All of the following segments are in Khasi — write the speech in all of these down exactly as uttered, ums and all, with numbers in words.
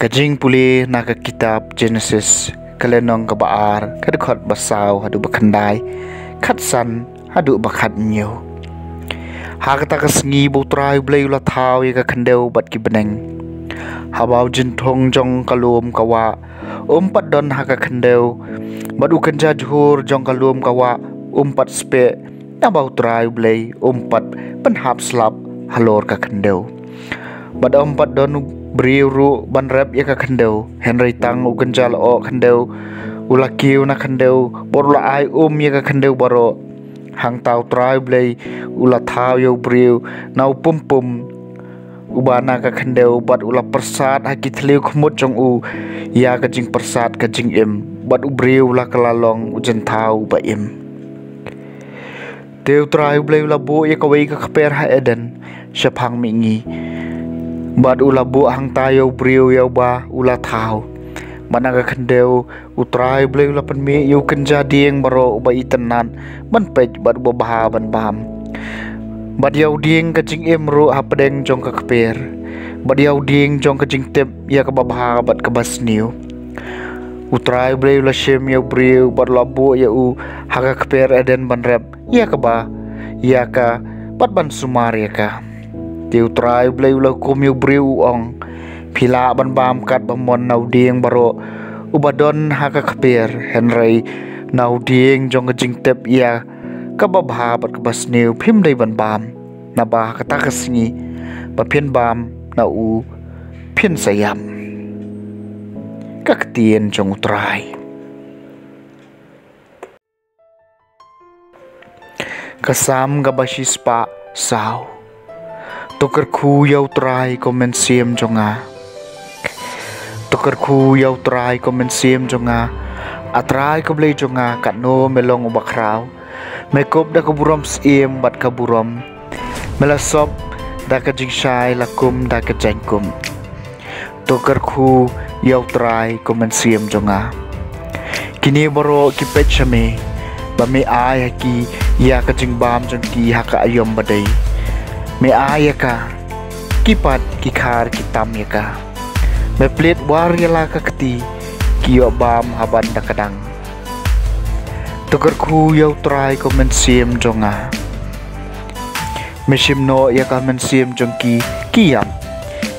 Ka jingpule na ka kitab Genesis, ka lynnong kaba ar, ka dkhot ba saw haduh ba khyndai, khatsan haduh ba khathynñiew. Ha kata ka sngi ba U Trai U Blei u la thaw ïa ka khyndew bad ki bneng. Haba u jynthung jong ka lum ka wah um pat don ha ka khyndew, bad u kynja jhur jong ka lum ka wah um pat speh, naba U Trai U Blei um pat pynhap slap halor ka khyndew. Bad um pat don u briew ruh ban rep ïa ka khyndew, hynrei tang u kynja lyoh khyndew u la kiew na khyndew, bad u la ai um ïa ka khyndew baroh. Hangta U Trai U Blei u la thaw ïa u briew na u pumpum uba na ka khyndew, bad u la pyrsad ha ki thliew khmut jong u ïa ka jingpyrsad ka jingim, bad u briew u la kylla long u jynthaw uba im. Te U Trai U Blei u la buh ïa kawei ka kper ha Eden, shaphang mihngi. Bad u la buh hangta ïa u briew ïa uba u la thaw. Bad na ka khyndew U Trai U Blei u la pynmih ïa u kynja dieng baroh uba itynnad ban peit bad uba bha ban bam. Bad ïa u dieng ka jingim ruh hapdeng jong ka kper. Bad ïa u dieng jong ka jingtip ïa kaba bha bad kaba sniew. U Trai U Blei u la shim ïa u briew bad u la buh ïa u ha ka kper Eden ban rep ïa kaba, ïa ka, bad ban sumar ïa ka. Te U Trai U Blei u la hukum ïa u briew u ong, phi lah ban bam katba mon na u dieng baroh uba don ha ka kper, hynrei na u dieng jong ka jingtip ïa kaba bha bad kaba sniew phim dei ban bam, naba ha kata ka sngi ba phin bam na u phin sa ïap. Ka ktien jong U Trai. Ka Salm kaba shispah saw. To kyrkhu ïa U Trai ko mynsiem jong nga. To kyrkhu ïa U Trai ko mynsiem jong nga. A Trai ko Blei jong nga, katno me long uba khraw. Me kup da ka burom syiem bad ka burom. Me la sop da ka jingshai, la kum da ka jaiñkum. To kyrkhu ïa U Trai ko mynsiem jong nga. Kine baroh ki peit sha me, ba me ai ha ki ïa ka jingbam jong ki ha ka aïom ba dei. Me ai ïa ka, ki pat ki khar ki tam ïa ka. Me plied war ïa la ka kti, ki ïoh bam ha ban da ka dang. To kyrkhu ïa U Trai ko mynsiem jong nga. Me shim noh ïa ka mynsiem jong ki, ki ïap.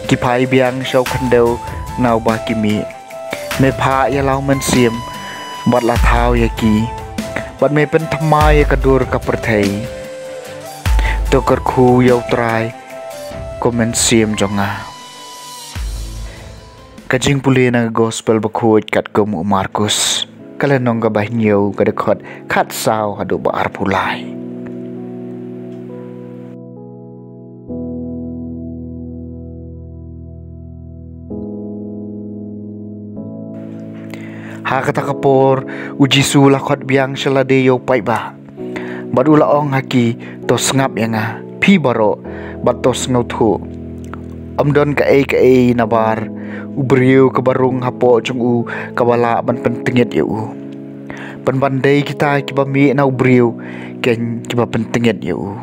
Ki phai biang sha u khyndew na uba ki mih. Me phah ïa la u mynsiem bad la thaw ïa ki. Bad me pynthymmai ïa ka dur ka pyrthei. To kyrkhu ïa U Trai ko mynsiem jong nga. Ka jingpule na ka Gospel bakhuid katkum u Markus. Ka lynnong kaba hynñiew, ka dkhot khatsaw haduh ba arphew lai. Ha kata ka por, u Jisu u la khot biang sha lade ïa u paidbah. Bad u la ong ha ki, to sngap ïa nga, phi baroh, bad to sngewthuh. Ym don kaei kaei nabar u briew kaba rung hapoh jong u kaba lah ban pyntngit ïa u. Pynban dei kita kiba mih na u briew kein kiba pyntngit ïa u.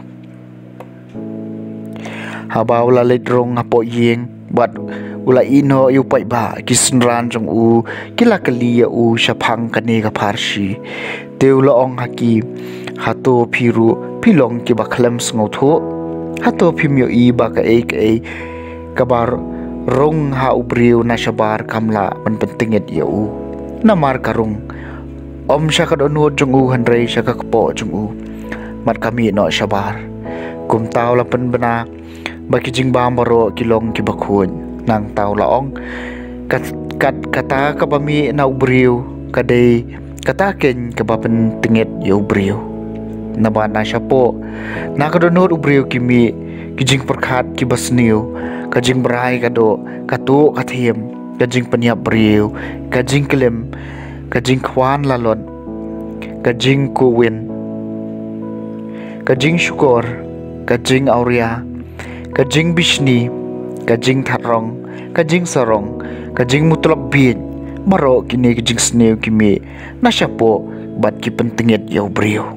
Haba u la leit rung hapoh ïing, bad u la ïeh noh ïa u paidbah, ki synran jong u ki la kylli ïa u shaphang kane ka pharshi. Te u la ong ha ki, hato phi ruh phi long kiba khlem sngewthuh? Hato phim ïohi ba kaei kaei kabar Rung ha u briew na shabar kam lah ban pyntngit ïa u. Namar ka rung, ym sha ka dohnud jong u hynrei sha ka kpoh jong u, bad ka mih noh shabar. Kumta u la pynbna ba ki jingbam baroh ki long kiba khuid. Nangta u la ong, kat, kat, kata kaba mih na u briew ka dei kata keiñ kaba pyntngit ïa u briew. Naba na shapoh, na ka dohnud u briew ki mih ki jingpyrkhat kiba sniew, ka jingbrai ka doh, ka tuh ka thiem, ka jingpynïap briew, ka jingklim, ka jingkhwan lalot, ka jingkuwin, ka jingshukor, ka jingawria, ka jingbishni, ka jingthatrong, ka jingsarong, ka jingmutlop bieit. Baroh kine ki jingsniew ki mih na shapoh bad ki pyntngit ïa u briew.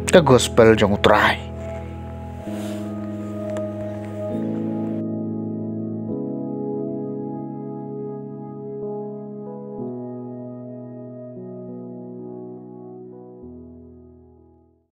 Ka Gospel jong u Trai.